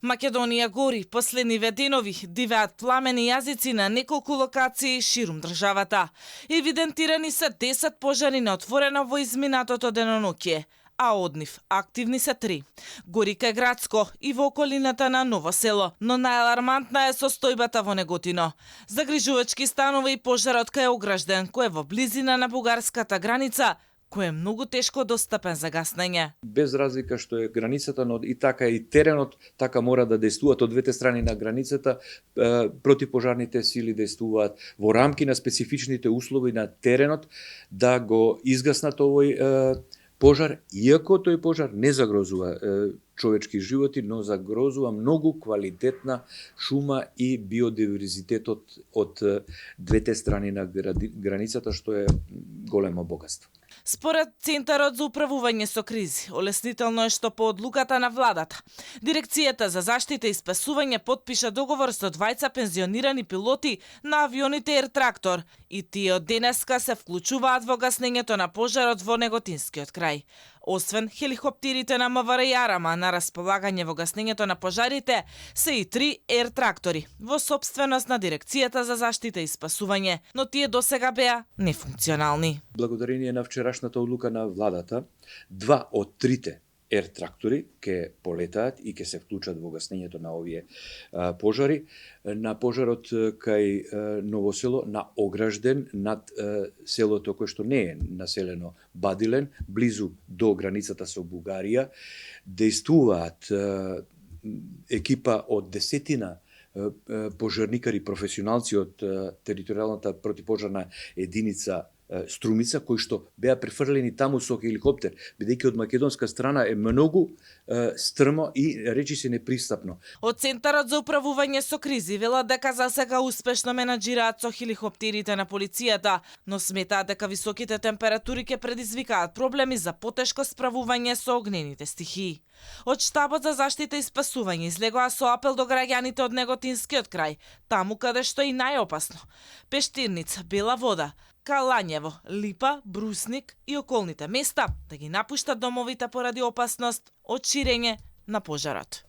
Македонија гори, последниве денови дивеат пламени јазици на неколку локации ширум државата. Евидентирани се 10 пожари на отворено во изминатото деноноќие, а од нив активни се 3. Гори кај Градско и во околината на Ново село, но најалармантна е состојбата во Неготино. Загрижувачки станува и пожарот кај Огражден, кој е во близина на бугарската граница, кој е многу тешко достапен за гаснење. Без разлика што е границата, но и така и теренот, така мора да действуваат од двете страни на границата, противпожарните сили действуваат во рамки на специфичните услови на теренот да го изгаснат овој пожар, иако тој пожар не загрозува човечки животи, но загрозува многу квалитетна шума и биодиверзитетот од двете страни на границата, што е големо богатство. Според Центарот за управување со кризи, олеснително е што по одлуката на владата, Дирекцијата за заштита и спасување потпиша договор со двајца пензионирани пилоти на авионите Ер Трактор и тие од денеска се вклучуваат во гаснењето на пожарот во Неготинскиот крај. Освен хеликоптерите на МВР и Арама на располагање во гаснењето на пожарите, се и 3 Ер Трактори во сопственост на Дирекцијата за заштита и спасување, но тие досега беа нефункционални. Благодарение на вчерашната одлука на владата, 2 од 3 Ер Трактори ќе полетаат и ќе се вклучат во гаснењето на овие пожари. На пожарот кај Ново село, на Огражден, над селото кое што не е населено, Бадилен, близу до границата со Бугарија, действуваат екипа од 10 пожарникари професионалци од територијалната противпожарна единица Струмица, кои што беа префрлени таму со хеликоптер, бидејќи од македонска страна е многу стрмо и речи се непристапно. Од Центарот за управување со кризи велат дека за сега успешно менаџираат со хеликоптерите на полицијата, но сметаат дека високите температури ќе предизвикаат проблеми за потешко справување со огнените стихии. Од штабот за заштита и спасување излегоа со апел до граѓаните од Неготинскиот крај, таму каде што е и најопасно. Пештирница, Бела Вода, Калањево, Липа, Брусник и околните места да ги напуштат домовите поради опасност од ширење на пожарот.